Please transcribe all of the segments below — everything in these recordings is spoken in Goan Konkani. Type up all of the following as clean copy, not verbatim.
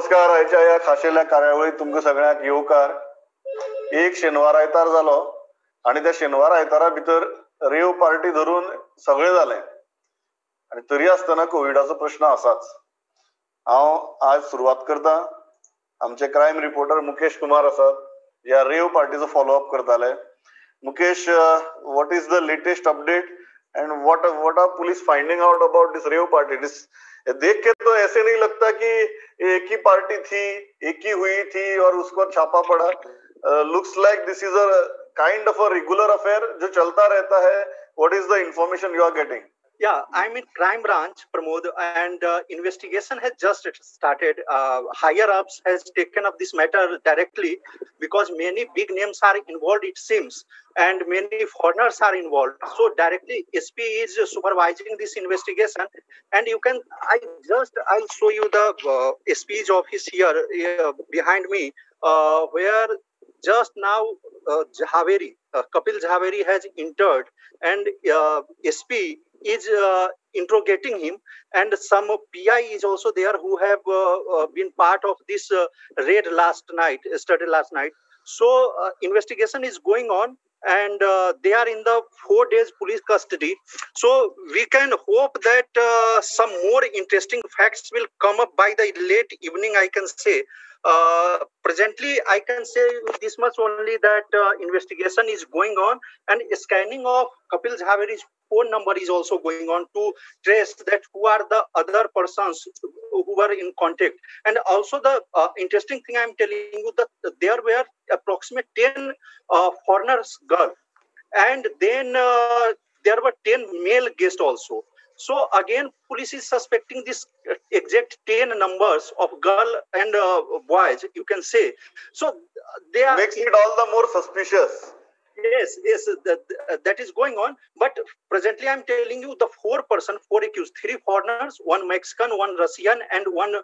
नमस्कार. आयच्या ह्या खाशेल्या कार्यावळीत तुमकां सगळ्यांक येवकार. एक शेनवार आयतार जालो आनी त्या शेनवार आयतारा भितर रेव पार्टी धरून सगळें जालें आनी तरी आसतना कोविडाचो प्रश्न आसाच. हांव आज सुरवात करता. आमचे क्रायम रिपोर्टर मुकेश कुमार आसात, ह्या रेव पार्टीचो फॉलोअप करताले. Mukesh, what is the latest update and what are police finding out about this rave party? This देख के तो ऐसे नहीं लगता कि एक ही पार्टी थी, एक ही हुई थी और उसको छापा पड़ा. Looks like this is a kind of a regular affair जो चलता रहता है. What is the information you are getting? Yeah, I'm in crime branch, Pramod, and investigation has just started. Higher ups has taken up this matter directly because many big names are involved, it seems, and many foreigners are involved. So directly SP is supervising this investigation, and you can, I'll show you the SP's office here behind me, where just now Jhaveri, Kapil Jhaveri has entered, and SP is interrogating him, and some PI is also there who have been part of this raid last night, study last night. So investigation is going on, and they are in the 4 days police custody. So we can hope that some more interesting facts will come up by the late evening, I can say. Presently, I can say this much only, that investigation is going on, and scanning of Kapil Jhaveri's phone number is also going on to trace that who are the other persons who were in contact. And also the interesting thing I'm telling you, that there were approximate 10 foreigners girl, and then there were 10 male guests also. So again, police is suspecting this exact 10 numbers of girl and boys, you can say. So they are... Makes it all the more suspicious. Yes, yes, that is going on. But presently, I'm telling you the 4 accused, 3 foreigners, 1 Mexican, 1 Russian, and 1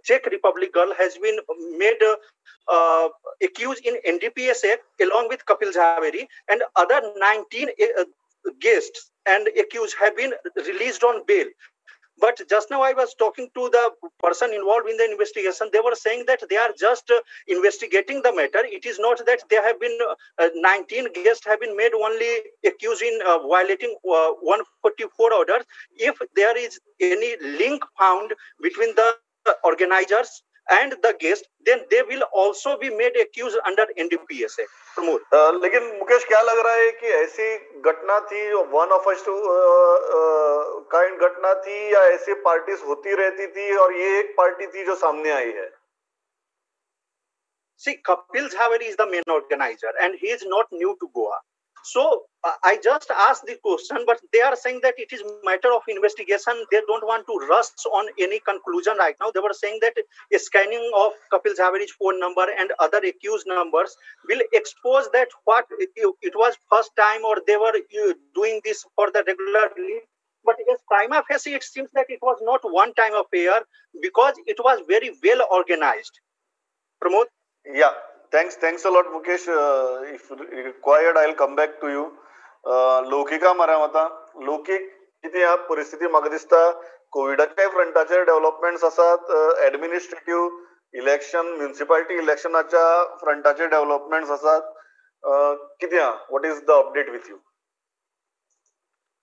Czech Republic girl has been made accused in NDPS Act along with Kapil Jhaveri, and other 19 guests and accused have been released on bail. But just now I was talking to the person involved in the investigation. They were saying that they are just investigating the matter. It is not that there have been 19 guests have been made only accused in violating 144 orders. If there is any link found between the organizers and the guest, then they will also be made accused under NDPS Act. Pramod. लेकिन मुकेश, क्या लग रहा है कि ऐसी घटना थी, वन ऑफ काइंड घटना थी, या ऐसी पार्टीज होती रहती थी और ये एक पार्टी थी जो सामने आई है? See, Kapil Jhaveri is the main organizer and he is not new to Goa. So I just asked the question, but they are saying that it is matter of investigation. They don't want to rush on any conclusion right now. They were saying that a scanning of Kapil Jhaveri's phone number and other accused numbers will expose that what it was first time or they were doing this for the regularly. But as prima facie, it seems that it was not one time affair because it was very well organized. Pramod? Yeah. Thanks a lot, Mukesh. If required, I'll come back to you. Laukika मऱ्या वता. लौकिक, कितें ह्या परिस्थिती म्हाका दिसता कोविडाच्या फ्रंटाचेर डेव्हलपमेंट्स आसात, एडमिनिस्ट्रेटीव इलेक्शन, म्युनिसिपालिटी इलेक्शनाच्या फ्रंटाचेर डेव्हलपमेंट्स आसात. कितें, what is the update with you?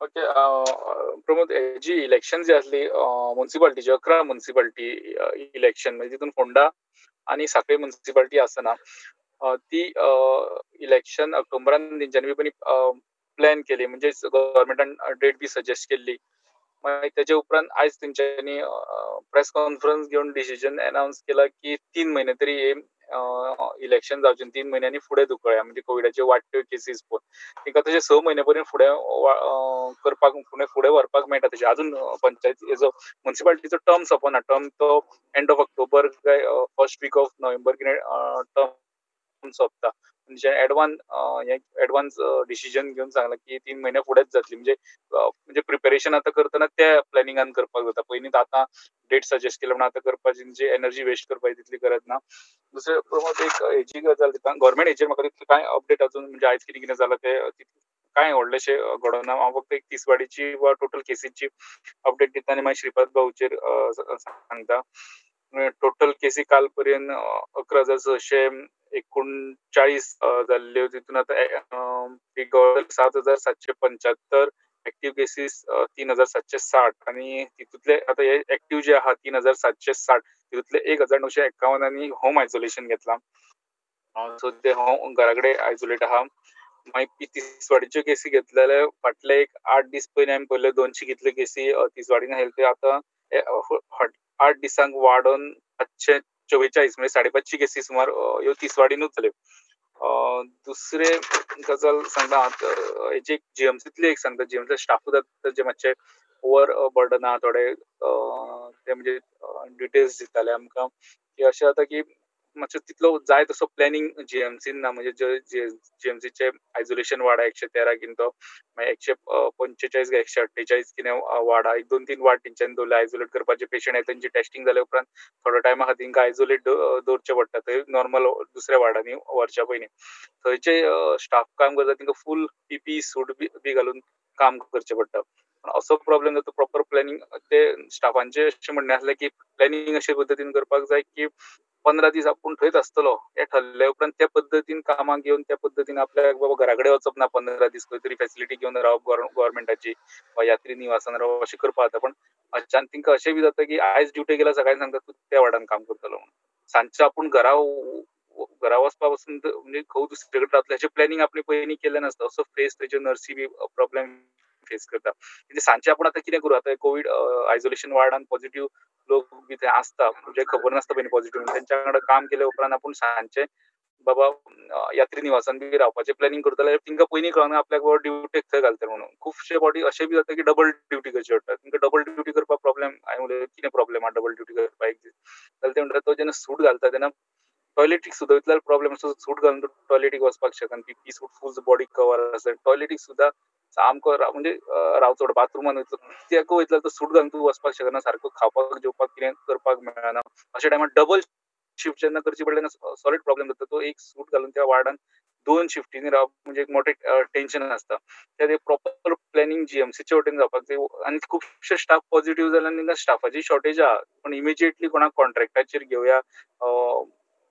Okay Pramod, ji election जी आसली म्युनिसिपालिटीची, 11 म्युनिसिपालिटी इलेक्शन, म्हणजे तितून फोंडा आनी साखळी म्युनिसिपालिटी आसना, ती इलेक्शन ऑक्टोबरान तेंच्यांनी बी प्लॅन केली, म्हणजे गव्हर्मेंटान डेट बी सजेस्ट केल्ली. मागीर तेजे उपरांत आयज तेंच्यांनी प्रेस कॉन्फरन्स घेवन डिसिजन अनावन्स केला की 3 म्हयने तरी हे इलेक्शन जावचें, 3 म्हयन्यांनी फुडें धुकळया, म्हणजे कोविडाच्यो वाडट्यो केसीस पळोवन तांकां तशें 6 म्हयने पर्यंत फुडें करपाक, फुडें व्हरपाक मेळटा. तशें अजून पंचायत हेजो म्युनिसिपालिटीचो टर्म सोंपना, टर्म तो एंड ऑफ ऑक्टोबर काय फर्स्ट वीक ऑफ नोव्हेंबर कितें टर्म सोंपता. म्हणजे एडवान्स डिसिजन घेवन सांगलां की 3 म्हयने फुडेंच जातली, म्हणजे म्हणजे प्रिपेरेशन आतां करतना त्या प्लॅनिंगान करपाक जाता. पयलीं आतां डेट सजेस्ट केल्या म्हणून आतां करपाची जी एनर्जी वेस्ट करपाची तितली गरज ना. दुसरें प्रमोद, एक हेजी गजाल दिता, गव्हर्मेंट हेचेर म्हाका तितलें कांय अपडेट अजून, म्हणजे आयज कितें कितें जालां तें कांय व्हडलेशें घडोना. हांव फक्त एक तिसवाडीची वा टोटल केसीची अपडेट दिता आनी मागीर श्रीपाद भाऊचेर सांगता. टोटल केसी काल पर्यंत 11,639 जाल्ल्यो, तितून आतां रिकवर 7,775, एक्टिव्ह केसीस 3,760 आनी तितूंतले आतां हे एक्टिव्ह जे आहा 3,760 तितूंतले 1,951 आनी होम आयसोलेशन घेतला. सो ते होम घरा कडेन आयसोलेट आहा. मागीर तिसवाडीच्यो केसी घेतले जाल्यार फाटले एक 8 दीस पयलीं आमी पळयले 200 कितले केसी तिसवाडीन आयले, ते आतां 8 दिसांक वाडोवन 544 म्हणजे 550 केसी सुमार ह्यो तिसवाडीनूच जाल्यो. दुसरे गजाल सांगता हेची जीएमसीतली एक सांगता, जीएमसी स्टाफूच आतां जे मातशे ओवर बर्डन आहा थोडे, ते म्हणजे डिटेल्स दिताले आमकां की अशें जाता की मातसो तितलो जाय तसो प्लॅनिंग जीएमसीन ना. म्हणजे जीएमसीचे आयसोलेशन वार्ड 113 कितें तो, मागीर 145 काय 148 कितें वार्ड आहा, 1-2-3 वार्ड तेंच्यांनी दवरले आयसोलेट करपाचे. पेशंट येता तेंची टेस्टिंग जाल्या उपरांत थोड्या टायमा खातीर तेंकां आयसोलेट दवरचें पडटा, थंय नॉर्मल दुसऱ्या वार्डांनी व्हरच्या पयलीं. थंयचे स्टाफ काम करता तेंकां फूल पीपी सूट बी घालून काम करचें पडटा. पण असो प्रॉब्लेम जाता, प्रॉपर प्लॅनिंग ते स्टाफांचें अशें म्हणणें आसलें की प्लॅनिंग अशे पद्दतीन करपाक जाय की 15 दीस आपूण थंयच आसतलो हें ठरले उपरांत त्या पद्दतीन कामाक येवन त्या पद्दतीन आपल्याक बाबा घरा कडेन वचप ना, 15 दीस खंय तरी फेसिलिटी घेवन रावप गव्हर्मेंटाची वा यात्री निवासान रावप अशें करपाक जाता. पण अचानक तांकां अशें बी जाता की आयज ड्युटी गेल्यार सकाळीं सांगता तूं त्या वार्डान काम करतलो म्हणून, सांजचें आपूण घरा वचपा पासून म्हणजे खंय दुसरे कडेन रावतलें हेचें प्लॅनिंग आपणें पयलीं केल्लें नासता. असो फेस थंयच्यो नर्सी बी प्रॉब्लेम फेस करता. म्हणजे सांजचें आपूण आतां कितें करूं, आतां कोवीड आयसोलेशन वार्डान पॉझिटिव्ह लोक बी थंय आसता, म्हणजे खबर नासता पयलीं पॉझिटिव्ह, तेंच्या वांगडा काम केले उपरांत आपूण सांजचें बाबा यात्री निवासान बी रावपाचें प्लॅनिंग करता जाल्यार तांकां पयलीं कळना आपल्याक बाबा ड्युटेक थंय घालतले म्हणून. खुबशे फावटी अशें बी जाता की डबल ड्युटी करची पडटा, तांकां डबल ड्युटी करपाक प्रॉब्लेम. हांवें उलयलें कितें प्रॉब्लेम आहा डबल ड्युटी करपाक एक दीस, जाल्यार ते म्हणटा तो जेन्ना सूट घालता तेन्ना टॉयलेटीक सुद्दां इतल्यार प्रॉब्लेम आसा, सूट घालून तूं टॉयलेटीक वचपाक शकना, PP suit full body cover आसा, टॉयलेटीक सुद्दां सामको म्हणजे रावचो पडटा, बाथरुमान वयतलो कित्याक वयतलो तो सूट घालून तूं वचपाक शकना, सारको खावपाक जेवपाक कितें करपाक मेळना. अशा टायमार डबल शिफ्ट जेन्ना करची पडली तेन्ना सॉलिड प्रॉब्लेम जाता. तो एक सूट घालून त्या वार्डान 2 शिफ्टींनी रावप म्हणजे एक मोठें टेन्शन आसता. त्या प्रॉपर प्लॅनिंग जीएमसीचे वटेन जावपाक जाय. आनी खुबशे स्टाफ पॉझिटिव्ह जाल्यार तांकां स्टाफाची शॉर्टेज आहा, पण इमिजिएटली कोणाक कॉन्ट्रॅक्टाचेर घेवया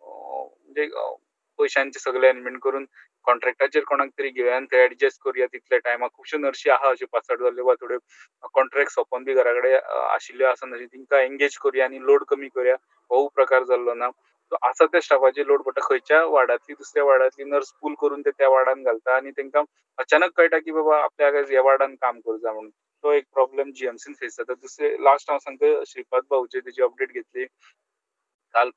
म्हणजे पयशांचे सगळे अरेंजमेंट करून कॉन्ट्रॅक्टाचेर कोणाक तरी घेवया आनी थंय एडजस्ट करुया तितल्या टायमाक. खुबश्यो नर्सी आहा अश्यो पासाट जाल्ल्यो वा थोड्यो कॉन्ट्रॅक्ट सोंपोवन बी घरा कडेन आशिल्ल्यो आसा नर्सी, तांकां एंगेज करुया आनी लोड कमी करुया, हो प्रकार जाल्लो ना. सो आसा त्या स्टाफाचेर लोड पडटा, खंयच्या वार्डांतली दुसऱ्या वार्डांतली नर्स पूल करून ते त्या वार्डान घालता आनी तांकां अचानक कळटा की बाबा आपल्याक ह्या वार्डान काम करूं जाय म्हणून. तो एक प्रॉब्लेम जीएमसीन फेस जाता. दुसरे लास्ट हांव सांगता श्रीपाद भाऊची तेजी अपडेट घेतली काल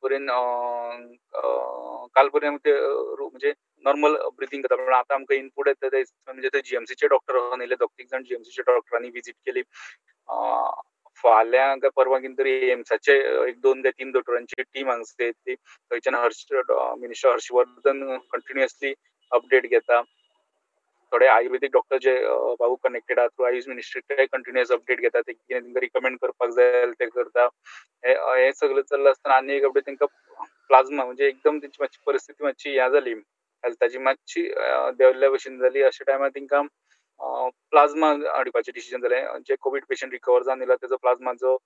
पर्यंत ते म्हणजे नॉर्मल ब्रिथींग करता, पण आतां आमकां इनपूट येता ते म्हणजे ते जीएमसीचे डॉक्टर येयले, 2-3 जाण जीएमसीचे डॉक्टरांनी विजीट केली. फाल्यां काय परवां कितें तरी एम्साचे 1-2 ते 3 दोतोरांची टीम हांगसर येतली, थंयच्यान मिनिस्टर हर्षवर्धन कंटिन्युअसली अपडेट घेता. थोडे आयुर्वेदीक डॉक्टर जे बाबू कनेक्टेड आहा थ्रू आयुष मिनिस्ट्री ते कंटिन्युअस अपडेट घेता, ते कितें तांकां रिकमेंड करपाक जाय जाल्यार ते करता. हें सगळें चल्लां आसतना आनी एक अपडेट तांकां प्लाझ्मा म्हणजे एकदम तेंची मातशी परिस्थिती मातशी ह्या जाली, हेल्थाची मातशी देंवल्ल्या भशेन जाली. अशा टायमार तांकां प्लाझ्मा हाडपाचें डिसिजन जालें. जे कोवीड पेशंट रिकवर जावन येयला तेजो प्लाझ्मा जो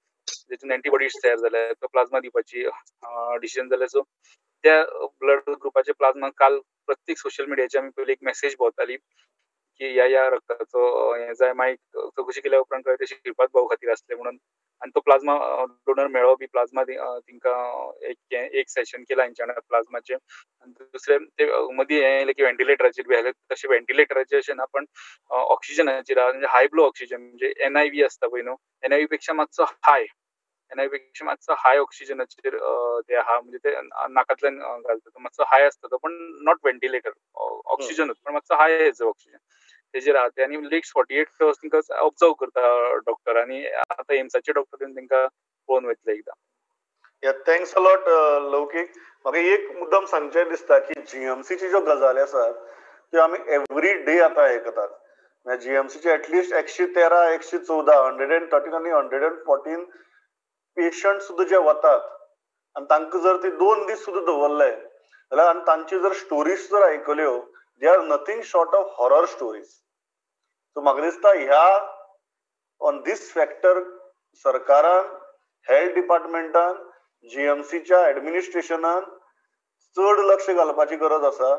जेतून एंटीबॉडीज तयार जाले तो प्लाझ्मा दिवपाची डिसिजन जालें. सो त्या ब्लड ग्रुपाचे प्लाझ्मा काल प्रत्येक सोशल मिडियाचे आमी पयलीं एक मेसेज भोंवताली की ह्या ह्या रक्ताचो हें जाय. मागीर चवकशी केल्या उपरांत कळ्ळें ते श्रीपाद भाऊ खातीर आसलें म्हणून, आनी तो प्लाझ्मा डोनर मेळ्ळो बी. प्लाझ्मा तांकां एक सेशन केलां हेंच्या वांगडा प्लाझ्माचें. आनी दुसरें ते मदीं हें येयलें की व्हेंटिलेटराचेर बी आसलें, तशें व्हेंटिलेटराचेर अशें ना पण ऑक्सिजनाचेर आहा, म्हणजे हाय ब्लो ऑक्सिजन म्हणजे एनआयव्ही आसता पळय न्हू, एनआयव्ही पेक्षा मातसो हाय, एनआयव्ही पेक्षा मातसो हाय ऑक्सिजनाचेर ते आहा, म्हणजे ते नाकांतल्यान घालता तो मातसो हाय आसता तो, पण not ventilator ऑक्सिजनूच पण मातसो हाय हेजो ऑक्सिजन तेजेर आहा ते. आनी नेक्स्ट 48 अवर्स तांकां ऑब्जर्व करता डॉक्टर, आनी आतां एम्साचे डॉक्टर येवन तांकां पळोवन वयतले एकदां. Thanks a lot लौकीक. म्हाका एक मुद्दम सांगचें दिसता की जीएमसीची ज्यो गजाली आसात त्यो आमी एवरी डे आतां आयकतात. जीएमसीचे एटलिस्ट 113, 114, 113 आनी 114 पेशंट सुद्दां जे वतात आनी तांकां जर ते 2 दीस सुद्दां दवरले जाल्यार आनी तांची जर स्टोरीज जर आयकल्यो, they are nothing short of horror stories. So म्हाका दिसता ह्या ऑन these factor सरकारान, हेल्थ डिपार्टमेंटान जीएमसीच्या ऍडमिनिस्ट्रेशनान चड लक्ष घालपाची गरज आसा.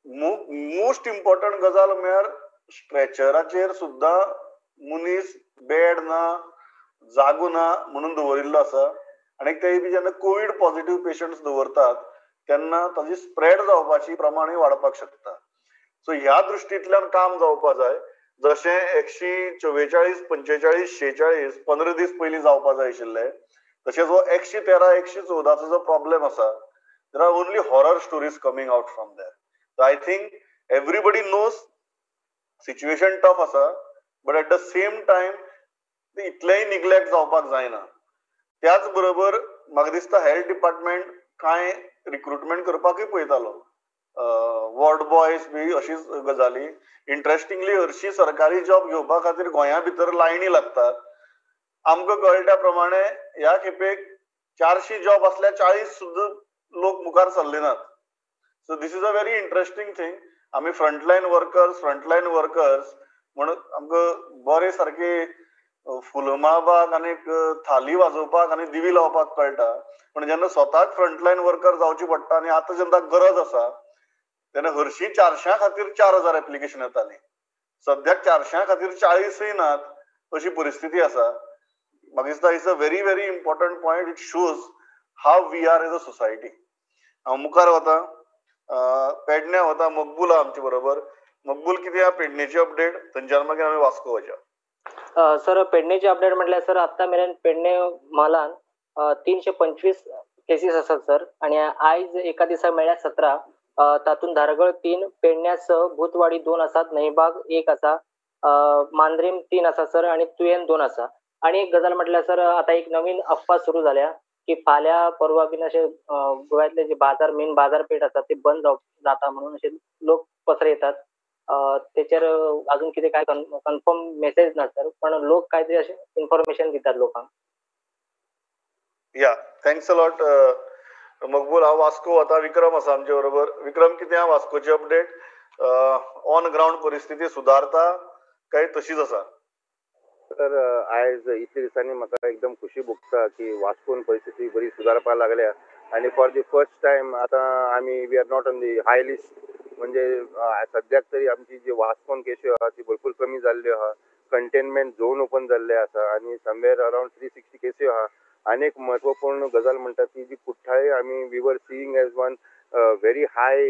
मोस्ट इम्पॉर्टंट गजाल म्हळ्यार स्ट्रेचराचेर सुद्दां मनीस बेड ना, जागो ना म्हणून दवरिल्लो आसा. आनी ते बी जेन्ना कोवीड पॉझिटिव्ह पेशंट्स दवरतात तेन्ना ताजी स्प्रेड जावपाची प्रमाणूय वाडपाक शकता. सो ह्या दृश्टींतल्यान काम जावपा जाय. जशें 144, 45, 46 15 दीस पयलीं जावपा जाय आशिल्ले, तशेंच हो 113, 114 जो प्रॉब्लेम आसा, there are only horror stories coming out from there. So I think everybody knows situation tough आसा, but at the same time इतलेंय निग्लेक्ट जावपाक जायना. त्याच बरोबर म्हाका दिसता हेल्थ डिपार्टमेंट कांय रिक्रुटमेंट करपाकूय पळयतालो, वॉर्ड बॉयज बी अशीच गजाली. इंट्रस्टिंगली हरशी सरकारी जॉब घेवपा खातीर गोंया भितर लायनी लागतात. आमकां कळटा प्रमाणे ह्या खेपेक 400 जॉब आसल्यार 40 सुद्दां लोक मुखार सरले नात. So this is a very interesting thing. आमी फ्रंटलायन वर्कर्स म्हणून आमकां बरे सारके फुलां माळपाक आनी थाली वाजोवपाक आनी दिवी लावपाक कळटा, पण जेन्ना स्वताक फ्रंटलायन वर्कर जावची पडटा आनी आतां जेन्ना गरज आसा तेन्ना हरशीं 400 खातीर 4000 एप्लिकेशन येतालीं, सद्याक 400 खातीर 40 नात अशी परिस्थिती आसा. म्हाका दिसता it's a very very important point. It shows how we are as a society. हांव मुखार वता, पेडण्या वता. मकबूल आमचे बरोबर. मकबूल, कितें आहा पेडणेची अपडेट? थंयच्यान मागीर आमी वास्को वचया. सर, पेडणेची अपडेट म्हटल्यार सर आत्तां मेरेन पेडणे म्हालान 325 केसीस आसात सर, आनी आयज एका दिसा मेळ्ळ्या 17. तातूंत धारगळ 3, पेडण्या 6, भूतवाडी 2 आसात, नईबाग 1 आसा, मांद्रेम 3 आसा सर, आनी तुयेन 2 आसा. आनी एक गजाल म्हटल्यार सर, आतां एक नवीन अफवा सुरू जाल्या की फाल्यां परवा बीन अशे गोव्यांतले जे बाजार, मेन बाजारपेठ आसा ते बंद जाता म्हणून अशे लोक पसरयतात. तेचेर अजून कितें काय कन्फर्म मेसेज ना सर, पण लोक काय तरी अशें इन्फॉर्मेशन दितात लोकांक. या, thanks a lot Maqbool. हांव वास्को वता, विक्रम आसा आमचे बरोबर. विक्रम, कितें आहा वास्कोची अपडेट? ऑन ग्रावंड परिस्थिती सुदारता काय तशीच आसा? तर आयज इतले दिसांनी म्हाका एकदम खुशी भोगता की वास्कोन परिस्थिती बरी सुदारपाक लागल्या आनी फॉर the first time आतां आमी we are not on the high list. म्हणजे सद्याक तरी आमची जी वास्कोन केशी आहा ती भरपूर कमी जाल्ली आहा. कंटेनमेंट झोन ओपन जाल्ले आसा आनी समवेर अरावंड 360 केसी आहा. आनी एक महत्वपूर्ण गजाल म्हणटा ती जी कुठ्ठाळे आमी we were seeing as one very high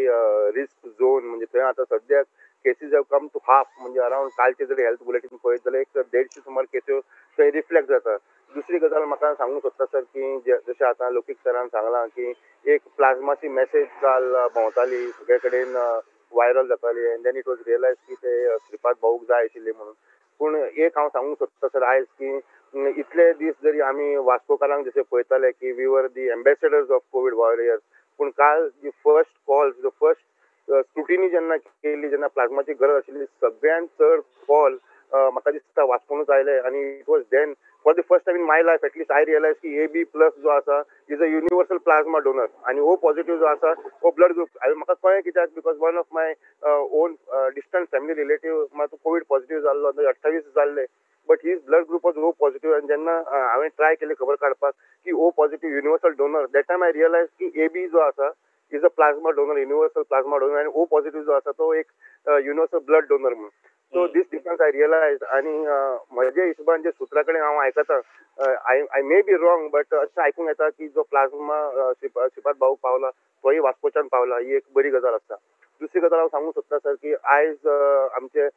risk zone, म्हणजे थंय आतां सद्याक cases have come to half. म्हणजे अरावंड कालचे जरी हेल्थ बुलेटीन पळयत जाल्यार एक 150 सुमार केस्यो थंय रिफ्लेक्ट जाता. दुसरी गजाल म्हाका सांगूंक सोदता सर की जशें आतां लोकीक सरान सांगलां की एक प्लाज्माची मॅसेज काल भोंवताली, सगळे कडेन वायरल जाताली, and then it was realise की ते श्रीपाद भाऊक जाय आशिल्ले म्हणून. पूण एक हांव सांगूंक सोदता सर आयज की इतले दीस जरी आमी वास्कोकारांक जशें पळयताले की we were the ambassadors of COVID warriors, पूण काल the first call, the first scrutiny जेन्ना केली, जेन्ना प्लाज्माची गरज आशिल्ली, सगळ्यांत चड कॉल म्हाका दिसता वास्कोनूच आयले. आनी it was then for the first time in my life at least I realise की ए बी प्लस जो आसा is a universal plasma donor आनी ओ पॉझिटिव्ह जो आसा हो ब्लड ग्रूप. हांवें म्हाका कळ्ळें कित्याक, because one of my own distant family relative म्हाका कोवीड पॉझिटिव्ह जाल्लो, 28 जाल्ले, but his blood group was O positive. आनी जेन्ना हांवें ट्राय केली खबर काडपाक की O positive universal donor, that time I realise की ए बी जो आसा is a plasma donor, universal plasma donor, आनी ओ पॉझिटिव्ह जो आसा तो एक युनिवर्सल ब्लड डोनर म्हणून. So this difference I realise. आनी म्हजे हिशोबान जे सुत्रा कडेन हांव आयकता, I may be wrong, but अशें आयकूंक येता की जो प्लाज्मा श्रीपाद भाऊक पावला तोय वास्कोच्यान पावला, ही एक बरी गजाल आसता. दुसरी गजाल हांव सांगूंक सोदता सर की आयज आमचे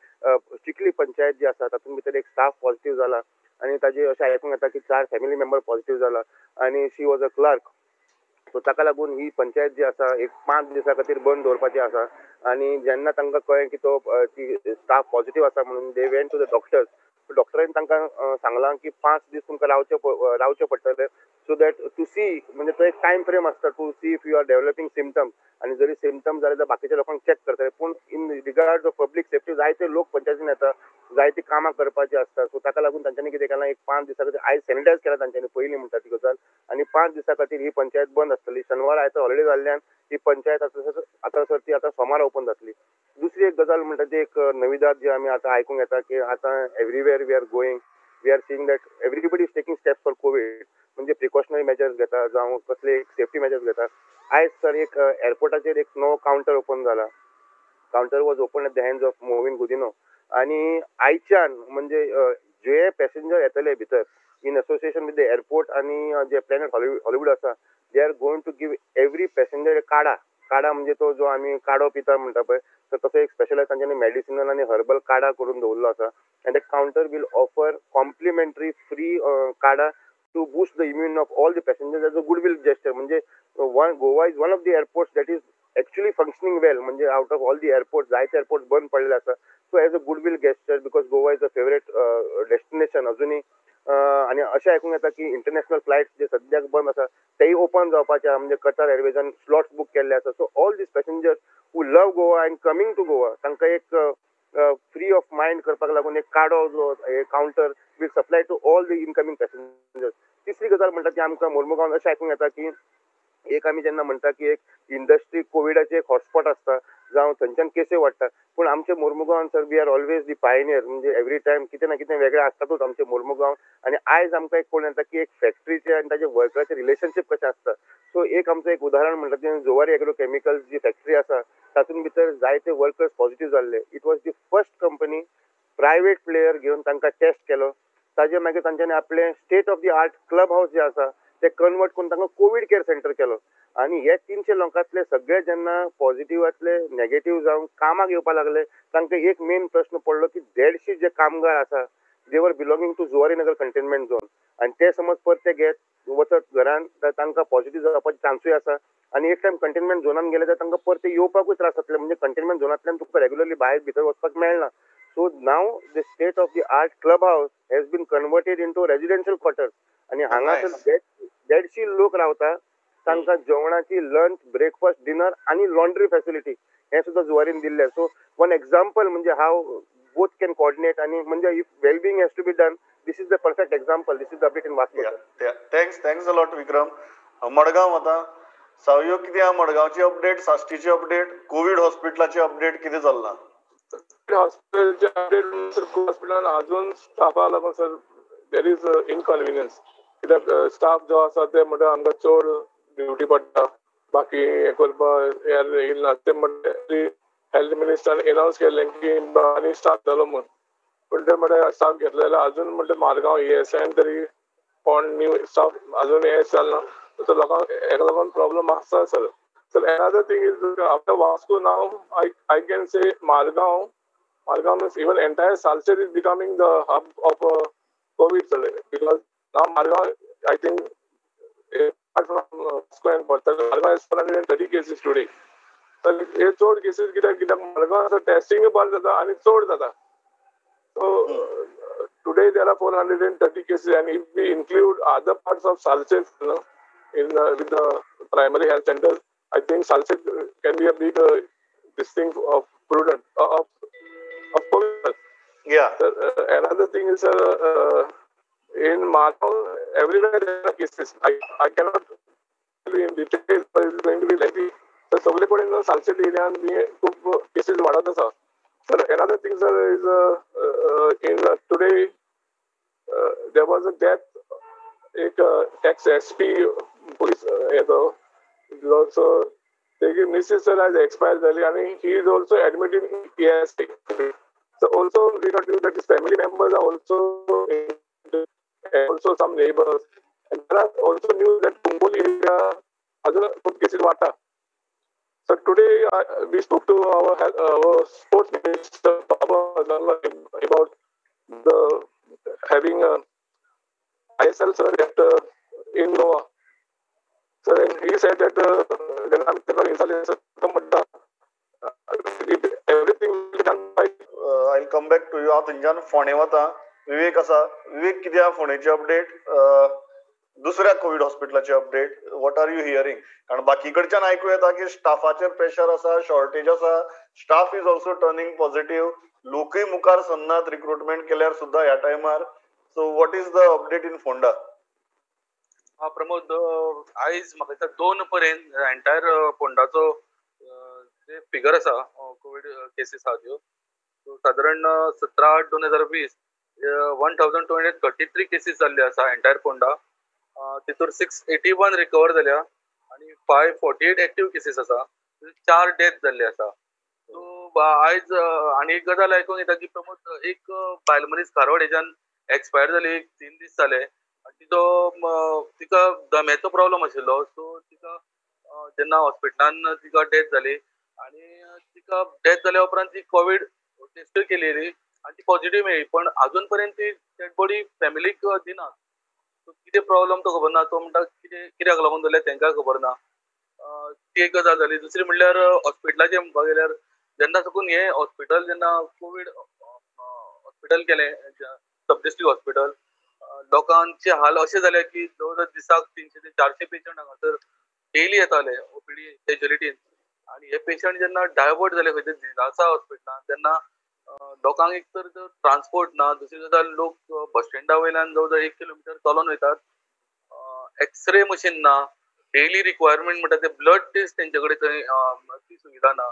चिखली पंचायत जी आसा तातूंत भितर एक स्टाफ पॉझिटिव्ह जाला आनी ताजे अशें आयकूंक येता की 4 फॅमिली मेंबर पॉझिटिव्ह जाला आनी she was a clerk. So ताका लागून ही पंचायत जी आसा एक 5 दिसां खातीर बंद दवरपाची आसा. आनी जेन्ना तांकां कळ्ळें की तो ती स्टाफ पॉझिटिव्ह आसा म्हणून they went to the doctors. डॉक्टरांनी तांकां सांगलां की 5 दीस तुमकां रावचे पडटले, सो that to सी, म्हणजे तो एक टायम फ्रेम आसता to see if you are developing symptoms, आनी जरी सिमटम्स जाले जाल्यार बाकीच्या लोकांक चॅक करतले. पूण in regard of public safety जायते लोक पंचायतीन येता, जायती कामां करपाची आसता. सो ताका लागून तांच्यांनी कितें केलां, एक 5 दिसां खातीर आयज सॅनिटायज केला तांच्यांनी पयलीं म्हणटा ती गजाल, आनी 5 दिसां खातीर ही पंचायत बंद आसतली. शनिवार आयतार हॉलिडे जाल्ल्यान ही पंचायत आतां सर ती आतां सोमार ओपन जातली. दुसरी एक गजाल म्हणटा ती एक नविदाद जी आमी आतां आयकूंक येता की आतां everywhere we are going, we are seeing that everybody is taking steps for COVID. म्हणजे प्रिकॉशनरी मेजर्स घेता जावं कसले एक सेफ्टी मेजर्स घेता. आयज सर एक एअरपोर्टाचेर एक नवो कावंटर ओपन जाला. Counter was open at the hands of Mauvin Godinho आनी आयच्यान म्हणजे जे पॅसेंजर येतले भितर in association with the airport आनी जे प्लॅनेट हॉलिवूड आसा, they are going to give every passenger काडा. काडा म्हणजे तो जो आमी काडो पिता म्हणटा पळय, तर तसो एक स्पेशलायज तांच्यांनी मेडिसिनल आनी हर्बल काडा करून दवरलो आसा. And that counter will offer complimentary free kada to boost the immune of all the passengers as a goodwill gesture. म्हणजे one Goa is one of the airports that is actually functioning well. म्हणजे out of all the airport, जायते एअरपोर्ट बंद पडलेले आसा. So as a goodwill gesture, because Goa is a favourite destination अजुनूय, आनी अशें आयकूंक येता की इंटरनॅशनल फ्लायट्स जे सद्याक बंद आसा तेय ओपन जावपाचे आहा. म्हणजे कतार एअरवेजान स्लॉट्स बूक केल्ले आसा. So all these passengers who love Goa and coming to Goa, तांकां एक फ्री ऑफ मायंड करपाक लागून एक काडो जो counter will supply to all the incoming passengers. तिसरी गजाल म्हणटा ती आमकां मोर्मुगांवान अशें आयकूंक येता की एक आमी जेन्ना म्हणटा की एक इंडस्ट्री कोविडाचे एक हॉटस्पॉट आसता जावं थंयच्यान केसी वाडटा, पूण आमचे मोर्मुगांवान sir we are always the pioneer. म्हणजे एवरी टायम कितें ना कितें वेगळें आसतातूच आमचे मोर्मुगांव. आनी आयज आमकां एक कळून येता की एक फॅक्ट्रीचे आनी ताजे वर्कराचे रिलेशनशीप कशें आसता. सो एक आमचो एक उदाहरण म्हणटा तें जुवारी एग्रो केमिकल्स जी फॅक्ट्री आसा तातूंत भितर जायते वर्कर्स पॉझिटीव जाल्ले. It was the first company private player घेवन तांकां टेस्ट केलो. ताजे मागीर तांच्यांनी आपलें state of the art club house जें आसा ते कन्वर्ट करून तांकां कोवीड केअर सेंटर केलो. आनी हे 300 लोकांतले सगळे जेन्ना पॉझिटिव्हातले नेगेटीव जावन कामाक येवपाक लागले, तांकां एक मेन प्रश्न पडलो की 150 जे कामगार आसा they were belonging to Zuarinagar containment zone, आनी ते समज परते घेत वचत घरान तर तांकां पॉझिटीव जावपाचे चान्सूय आसा. आनी एक टायम कंटेनमेंट झोनान गेले तर तांकां परते येवपाकूय त्रास जातले. म्हणजे कंटेनमेंट झोनांतल्यान तुका रेगुलरली भायर भितर वचपाक मेळना. So now the state of the art club house has been converted into residential quarters आनी हांगासर 150 लोक रावता. तांकां जेवणाची लंच, ब्रेकफास्ट, डिनर आनी लॉन्ड्री फॅसिलिटी हें सुद्दां जुवारीन दिल्लें. सो वन एग्जाम्पल म्हणजे हाव बोथ can coordinate आनी म्हणजे if wellbeing has to be done, this is the perfect example. This is the update in Vasco. Thanks, thanks a lot Vikram. Madgaon आतां सावयो कितें आहा मडगांवची अपडेट, साश्टीची अपडेट, कोवीड हॉस्पिटलाची अपडेट कितें चल्लां? हॉस्पिटलचे अपडेट हॉस्पिटलान अजून स्टाफा लागून सर there is inconvenience. कित्याक स्टाफ जो आसा ते म्हणटा आमकां चड ड्युटी पडटा, बाकी हें करपाक येयला ना. ते म्हणटा हेल्थ मिनिस्टरान एनावन्स केल्लें की आनी स्टाफ जालो म्हूण, पूण ते म्हणटा स्टाफ घेतले जाल्यार अजून म्हणटा मारगांव ESI तरी कोण न्यू स्टाफ अजून हें जालें ना. सो लोकांक हेका लागून प्रॉब्लम आसा sir. Sir another thing is after Vasco now I can say Margao, Margao means even entire Salcete is becoming the hub of COVID sir, because now Margao I think apart from Vasco and Portugal, Margao has 430 cases today. तर हे चड केसीस कित्याक कित्याक मारगांव सर टेस्टिंग बंद जाता आनी चड जाता. So today there are 430 cases and if we include other parts of Salcete in with the primary health centre, I think Salcete can be a big this thing of prudent of COVID. Yeah. Another thing is in Margao everywhere there are cases. I cannot tell you in detail, but it's going to be lengthy. तर सगळे कडेन सालसेट एरियान बी खूब केसीस वाडत आसा sir. Another thing sir is in today there was a death, एक एक्स एस पी पुलीस येतो सो तेजी मिसीस सर आयज एक्सपायर जाली आनी he is also admitted in ESI. So also we got news that his family members are also also some neighbours and there are also news that Kumboli area अजून खूब केसीस वाडटा. So today we spoke to our sports minister Baba about the having a ISL sir at in Goa. So he said that everything will be done by. I'll come back to you. हांव थंयच्यान फोंडे वता. विवेक आसा. विवेक कितें आहा फोंडेची अपडेट, दुसऱ्या Covid हॉस्पिटलाची update, what are you hearing? कारण बाकी कडच्यान आयकूं येता की स्टाफाचेर प्रेशर आसा, शॉर्टेज आसा, staff is also turning positive, लोकूय मुखार सरनात रिक्रुटमेंट केल्यार सुद्दां ह्या टायमार. So what is the update in Ponda? Pramod, आयज म्हाका दिसता 2 पर्यंत एंटायर फोंडाचो जे फिगर आसा कोवीड केसीस आहा त्यो सादारण 17/8/2020 1233 केसीस जाल्ले आसा एंटायर फोंडा. तितूर 681 रिकवर जाल्या आनी 548 एक्टीव केसीस आसा. 4 डेथ जाल्ले आसा. सो आयज आनी एक गजाल आयकूंक येता की प्रमोद, एक बायल मनीस खारवड हेच्यान एक्सपायर जाली, 3 दीस जाले. तिचो तिका दम्याचो प्रॉब्लम आशिल्लो. सो तिका जेन्ना हॉस्पिटलान तिका डेथ जाली आनी तिका डेथ जाल्या उपरांत ती कोवीड टेस्ट केलेली आनी ती पॉझिटिव्ह मेळ्ळी, पण अजून पर्यंत ती डेड बॉडी फॅमिलीक दिना. सो कितें प्रॉब्लम तो खबर ना. तो म्हणटा कितें कित्याक लागून जाल्यार तांकां खबर ना. ती एक गजाल जाली. दुसरी म्हणल्यार हॉस्पिटलाचें म्हणपाक गेल्यार जेन्ना साकून हें हॉस्पिटल जेन्ना कोवीड हॉस्पिटल केलें, सब डिस्ट्रिक्ट हॉस्पिटल, लोकांचे हाल अशे जाले की जवळ जवळ दिसाक 300 ते 400 पेशंट हांगासर डेली येताले ओपीडी कॅज्युलिटीन. आनी हे पेशंट जेन्ना डायवर्ट जाले खंय दिलासा हॉस्पिटलान तेन्ना लोकांक एक तर ट्रान्सपोर्ट ना, दुसरी गजाल लोक बस स्टँडा वयल्यान जवळ जवळ 1 किलोमिटर चलोन वयतात, एक्सरे मशीन ना, डेली रिक्वायरमेंट म्हणटा ते ब्लड टेस्ट तेंचे कडेन थंय ती सुविधा ना.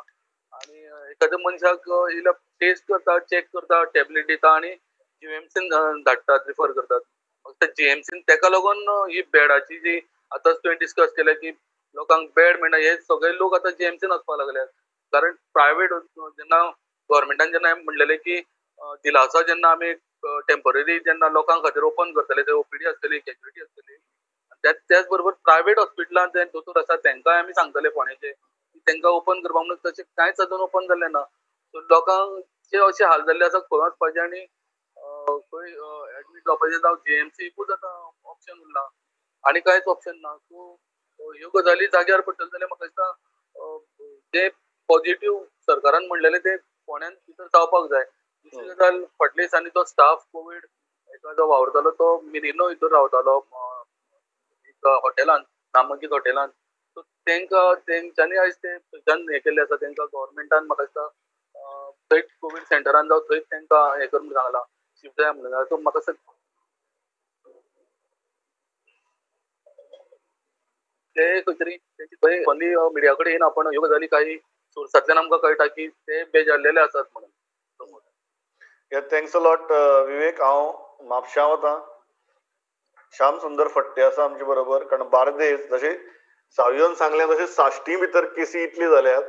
आनी एखाद्या मनशाक इल्लो टेस्ट करता, चॅक करता, टॅबलेट दिता आनी जीएमसीन धाडटात, रिफर करतात. फक्त जीएमसीन तेका लागून ही बेडाची जी आतांच तुवें डिस्कस केलें की लोकांक बेड मेळना, हे सगळे लोक आतां जीएमसीन वचपाक लागल्यात. कारण प्रायवेट जेन्ना गव्हर्मेंटान जेन्ना म्हणलेलें की दिलासा जेन्ना आमी टेम्पररी जेन्ना लोकां खातीर ओपन करतले, थंय ओपीडी आसतली, कॅज्युलिटी आसतली, त्याच बरोबर प्रायवेट हॉस्पिटलान जे दोतोर आसा तांकांय आमी सांगतले फोंडेचे की तांकां ओपन करपाक म्हणून, तशें कांयच अजून ओपन जाल्लें ना. सो लोकांचे अशे हाल जाल्ले आसा, खंय वचपाचें आनी खंय एडमीट जावपाचें, जावं जीएमसीकूच आतां ऑप्शन उरलां आनी कांयच ऑप्शन ना. सो ह्यो गजाली जाग्यार पडटल्यो जाल्यार म्हाका दिसता जे पॉझिटिव्ह सरकारान म्हणलेलें तें फोंड्यान भितर जावपाक जाय. दुसरी गजाल, फाटल्या दिसांनी तो स्टाफ कोवीड एका जो वावरतालो तो मिरिनो हितूर रावतालो एक हॉटेलान, नामांकीत हॉटेलान. सो तांकां तेंच्यांनी आयज ते थंयच्यान हें केल्लें आसा. तांकां गव्हर्मेंटान म्हाका दिसता थंयच कोवीड सेंटरान जावं थंयच तांकां हें कर म्हणून सांगलां, शिफ्ट जाय म्हणून. सो म्हाका दिसता ते खंय तरी तेंची थंय ओनली मिडिया कडेन येना, पण ह्यो गजाली काही सोर्सांतल्यान आमकां कळटा की ते बेजारलेले आसात म्हणून. Thanks a lot विवेक. हांव म्हापशां वता, श्याम सुंदर फट्टे आसा आमचे बरोबर. कारण बार्देस जशें सावियोन सांगलें तशें साश्टी भितर केसी इतली जाल्यात,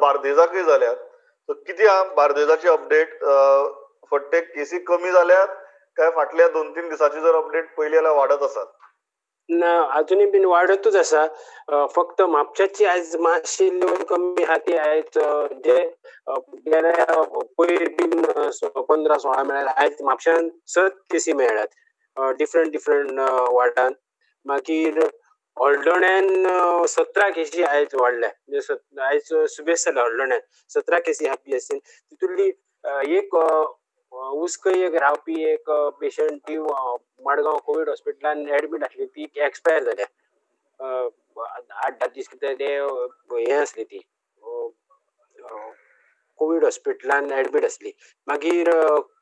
बार्देजाकय जाल्यात. सो कितें आहा बार्देजाची अपडेट फट्टे? केसी कमी जाल्यात काय फाटल्या 2-3 दिसांची जर अपडेट पयली जाल्यार वाडत आसात? ना, अजुनूय बीन वाडतूच आसा. फक्त म्हापशाची आयज मातशी लेवल कमी आहा ती आयज जे गेल्या पयर बीन 15-16 मेळ्ळ्यार आयज म्हापशान 7 केसी मेळ्ळ्यात डिफरंट डिफरंट वार्डान. मागीर हळदोण्यान 17 केसी आयज वाडल्या, आयज सुबेज जाल्या हळदोण्यान 17 केसी आहा पीएससीन. तितूंतली एक उसकय एक रावपी एक पेशंट ती मडगांव कोवीड हॉस्पिटलान एडमीट आसली, ती एक्सपायर जाल्या. 8-10 दीस कितें ते हें आसली, ती कोवीड हॉस्पिटलान एडमीट आसली. मागीर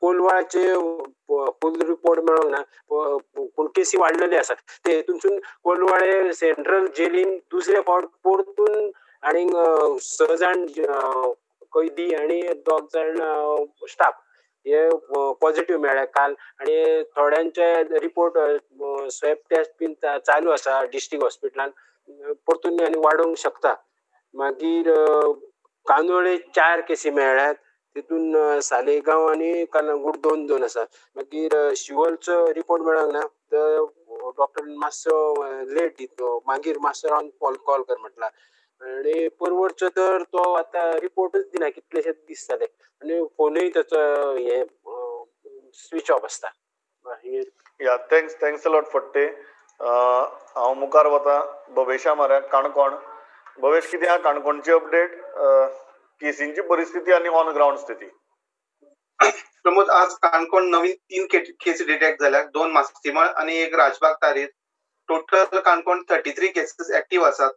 कोलवाळचे फूल रिपोर्ट मेळोंक ना, पूण केसी वाडलेली आसा. ते हेतूनसून कोलवाळे सेंट्रल जेलीन दुसरे फावट परतून आनीक 6 जाण कैदी आनी 2 जाण स्टाफ हे पॉझिटिव्ह मेळ्ळे काल. आनी थोड्यांचे रिपोर्ट स्वॅब टेस्ट बीन चालू आसा डिस्ट्रिक्ट हॉस्पिटलान, परतून आनी वाडोवंक शकता. मागीर कांदोळे 4 केसी मेळ्ळ्यात, तितून सालेगांव आनी कलंगूट 2-2 आसा. मागीर शिवलचो रिपोर्ट मेळोंक ना, तर डॉक्टर मातसो लेट दितलो, मागीर मातसो रावन कॉल कर म्हटला. आनी परवडचो तर तो आतां रिपोर्टूच दिना, कितलेशेच दीस जाले, आनी फोनूय ताचो हे स्विच ऑफ आसता. या thanks, thanks a lot Phadte. हांव मुखार वता भवेशा म्हऱ्याक काणकोण. भवेश, कितें आहा काणकोणची अपडेट, केसींची परिस्थिती आनी ऑन ग्रावंड स्थिती? प्रमोद, आज काणकोण नवीन 3 केसी डिटेक्ट जाल्या, 2 मास्तीमळ आनी 1 राजबाग तारीर. टोटल काणकोण 33 केसीस एक्टीव आसात.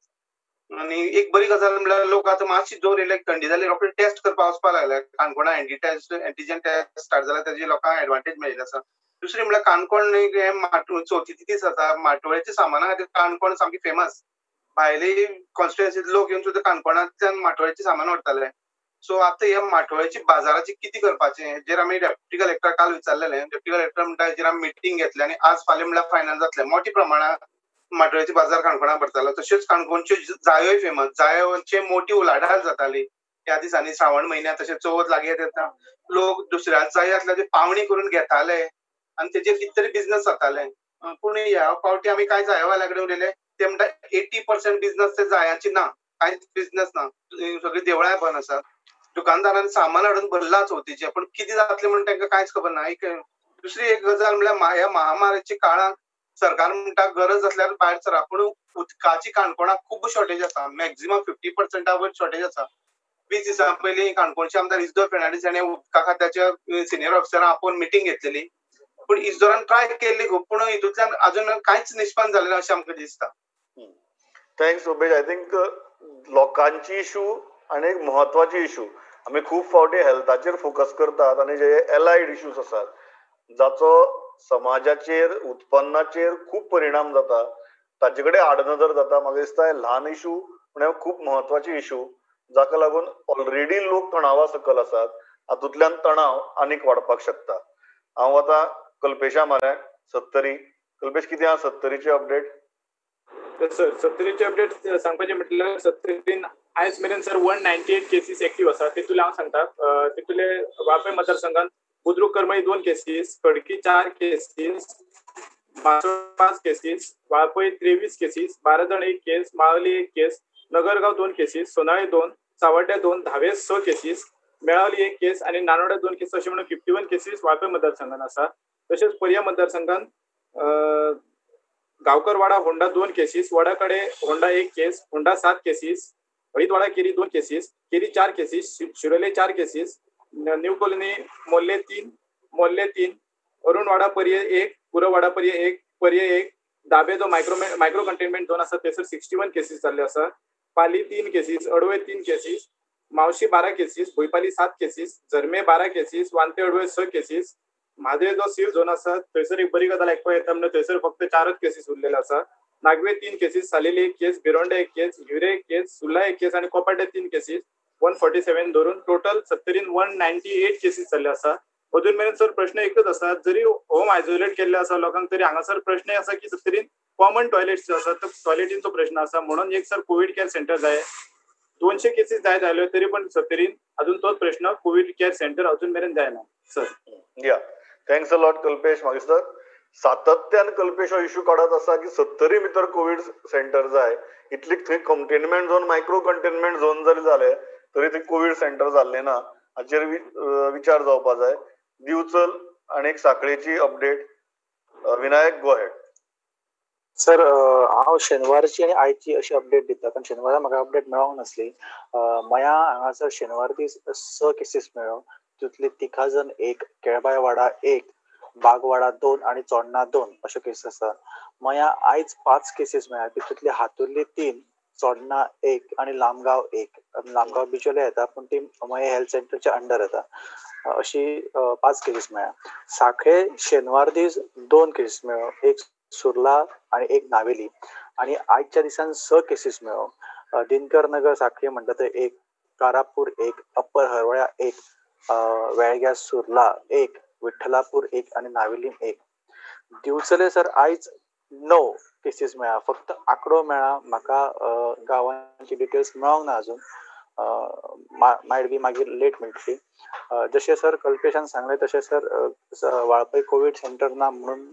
आनी एक बरी गजाल म्हणल्यार लोक आतां मातशी जोर येयले, थंडी जाली, रोखडे टेस्ट करपाक वचपाक लागले. काणकोणा एंटीजन टेस्ट स्टार्ट जाला, तेजी लोकांक एडवांटेज मेळिल्ली आसा. दुसरी म्हणल्यार काणकोण हे चवथीचे दीस आसा, माटोळेच्या सामाना खातीर काणकोण सामकी फेमस. भायले कॉन्स्टिट्युएन्सीत लोक येवन सुद्दां काणकोणांतल्यान माटोळेचें सामान व्हरताले. सो आतां ह्या माटोळेची बाजाराची कितें करपाचें हेजेर आमी डेप्युटी कलेक्टर काल विचारलेलें. डेप्युटी कलेक्टर म्हणटा हेजेर आमी मिटींग घेतली आनी आज फाल्यां म्हणल्यार फायनल जातलें. मोठ्या प्रमाणात माटोळेचे बाजार काणकोणा भरतालो. तशेंच काणकोणच्यो जायोय फेमस, जायोचे मोठी उलाढाल जाताली ह्या दिसांनी श्रावण म्हयन्यात. तशें चवथ लागीं येता, लोक दुसऱ्या जाय आसल्या ते पावणी करून घेताले आनी तेजेर कितें तरी बिझनस जाताले. पूण ह्या फावटी आमी कांय जायवाल्या कडेन उलयले, ते म्हणटा 80% बिझनस ते जायाची ना, कांयच बिझनस ना, सगळीं देवळांय बंद आसात, दुकानदारांनी सामान हाडून भरलां चवथीचें, पूण कितें जातलें म्हणून तांकां कांयच खबर ना. एक दुसरी एक गजाल म्हणल्यार ह्या महामारीच्या काळांत सरकार म्हणटा गरज आसल्यार भायर सरा, पूण उदकाची काणकोणाक खूब शॉर्टेज आसा, मॅक्झिमम 50% वयर शॉर्टेज आसा. 20 दिसां पयलीं काणकोणचे आमदार इजदोर फेर्नांडीस हाणें उदका खात्याच्या सिनियर ऑफिसरां आपोवन मिटींग घेतलेली, पूण इजदोरान ट्राय केल्ली खूब, पूण हितूंतल्यान अजून कांयच निष्पन्न जालें ना अशें आमकां दिसता. Thanks Upesh. I think लोकांची इशू आनी एक म्हत्वाची इशू, आमी खूब फावटी हेल्थाचेर फोकस करतात आनी जे एलायड इश्यूज आसात जाचो समाजाचेर उत्पन्नाचेर खूब परिणाम जाता ताचे कडेन आडनदर जाता. म्हाका दिसता ल्हान इशू पूण खूब म्हत्वाची इशू जाका लागून ऑलरेडी लोक तणावा सकल आसात, हातूंतल्यान तणाव आनीक वाडपाक शकता. हांव आतां कल्पेशा म्हऱ्याक सत्तरी. कल्पेश, कितें आसा सत्तरीची अपडेट? सर सत्तरीची अपडेट सांगपाचें म्हटल्यार सत्तरीन आयज मेरेन सर 198 केसीस एक्टीव आसा. तितूंतले हांव सांगता, तितूंतले वाळपय मतदारसंघात Budruk Karmali 2 cases, Khadki 4 cases, Masol 5 cases, Valpoi 23 cases, Barazan 1 case, Malvali 1 case, Nagargao 2 cases, Sonal 2, Sawarde 2, Dhave 6 cases, Melauli 1 केस आनी नानोडा 2 केस अशें म्हणून 51 केसीस वाळपय मतदारसंघात आसा. तशेंच पर्या मतदारसंघात गांवकरवाडा होंडा 2 केसीस, वडाकडे होंडा 1 केस, होंडा 7 केसीस, हळदवाडा केरी 2 केसीस, केरी 4 cases, Shirole 4 cases, new colony मोल्ले 3, मोल्ले 3, अरुणवाडा पर्ये 1, पुरवाडा पर्ये 1, पर्ये 1, दाबे जो मायक्रो कंटेनमेंट झोन आसा थंयसर 61 केसीस जाल्ले आसा, पाली 3 cases, अडवे 3 cases, Mauxi 12 cases, Bhuipali 7 cases, Zarme 12 cases, Vante Adwe 6 cases. Mhadei जो सील झोन आसा थंयसर एक बरी गजाल आयकपाक येता म्हणल्यार थंयसर फक्त 4 केसीस उरलेले आसा. नागवे 3 केसीस, सालेली 1 केस, भिरोंडे 1 केस, हिवरे 1 केस, सुर्ला 1 केस आनी कोपाड्डे 3 केसीस. 147 धरून टोटल सत्तरीन 198 केसीस जाल्ले आसा. अजून मेरेन सर प्रश्न एकच आसा, जरी होम आयसोलेट केल्ले आसा लोकांक तरी हांगासर प्रश्न आसा की सत्तरीन कॉमन टॉयलेट्स जे आसा तो टॉयलेटींचो प्रश्न आसा. म्हणून एक सर कोवीड केअर सेंटर जाय. 200 केसीस जायत आयल्यो तरी पण सत्तरीन अजून तोच प्रश्न, कोवीड केअर सेंटर अजून मेरेन जायना sir. Yeah, thanks a lot Kalpesh. मागीर सर सातत्यान कल्पेश हो इशू काडत आसा की सत्तरी भितर कोवीड सेंटर जाय, इतली थंय containment zone, micro containment zone जरी जाले तरी थंय कोवीड सेंटर जाल्लें ना, हाचेर विचार जावपा जाय. दिवचल आनी एक साखळेची update. Vinayak, go ahead. Sir हांव शेनवारची आनी आयची अशी अपडेट दिता, कारण शेनवारा म्हाका अपडेट मेळोंक नासली. मया हांगासर शेनवार दीस 6 केसीस मेळ्ळो, तितूंतली तिखाजन 1, केळबायवाडा 1, बागवाडा 2 आनी चोडणा 2 अश्यो केसीस आसा. मया आयज 5 केसीस मेळ्ळ्या, तितूंतली हातुर्ली 3, चोडणा 1 आनी लामगांव 1. लामगांव बिचोले येता पूण ती मये हेल्थ सेंटरच्या अंडर येता. अशी 5 केसीस मेळ्ळ्या. साखळे शेनवार दीस 2 केसीस मेळ्ळो, 1 सुर्ला आनी 1 नावेली. आनी आयच्या दिसान 6 केसीस मेळ्ळो. दिनकर नगर साखळे म्हणटा थंय 1, कारापूर 1, अप्पर हरवळ्या 1, वेळग्या सुर्ला 1, विठ्ठलापूर 1 आनी नावेलीम 1. दिवचले सर आयज 9 केसीस मेळ्ळा. फक्त आंकडो मेळ्ळा म्हाका, गांवांची डिटेल्स मेळोंक ना अजून, मायट बी मागीर लेट मेळटली. जशें सर कल्पेशान सांगलें तशें सर वाळपय कोवीड सेंटर ना म्हणून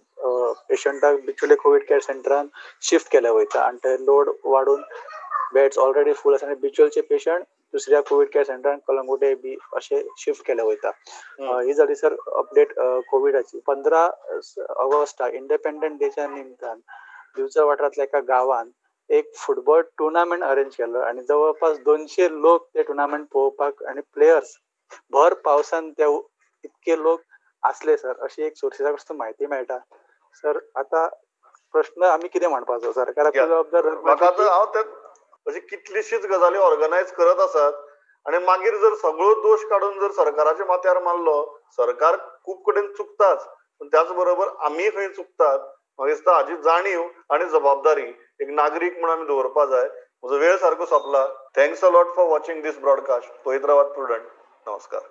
पेशंटाक बिचोले कोवीड केअर सेंटरान शिफ्ट केले वयता आनी ते लोड वाडून बेड्स ऑलरेडी फूल आसा आनी बिचोलचे पेशंट दुसऱ्या कोवीड केअर सेंटरान कलंगुटे बी अशें शिफ्ट केले वयता. ही जाली सर अपडेट कोविडाची. 15 ऑगस्टाक इंडिपेंडंट डेच्या निमतान दिवचल वाठारांतल्या एका गांवान एक फुटबॉल टुर्नामेंट अरेंज केलो आनी जवळपास 200 लोक ते टुर्नामेंट पळोवपाक आनी प्लेयर्स भर पावसान ते इतके लोक आसले सर, अशी एक सोर्सीसा कडसून म्हायती मेळटा सर. आतां प्रश्न आमी कितें म्हणपाचो, सरकाराक जबाबदार म्हाका आतां हांव अशी कितलीशीच गजाली ऑर्गनायज करत आसात आनी मागीर जर सगळो दोश काडून जर सरकाराच्या माथ्यार मारलो, सरकार खूब कडेन चुकताच, पूण त्याच बरोबर आमी खंय चुकतात. म्हाका दिसता हाजी जाणीव आनी जबाबदारी एक नागरीक म्हणून आमी दवरपा जाय म्हजो वेळ सारको सोंपला. Thanks a lot for watching this broadcast. पळयत रावात प्रुडंट. नमस्कार.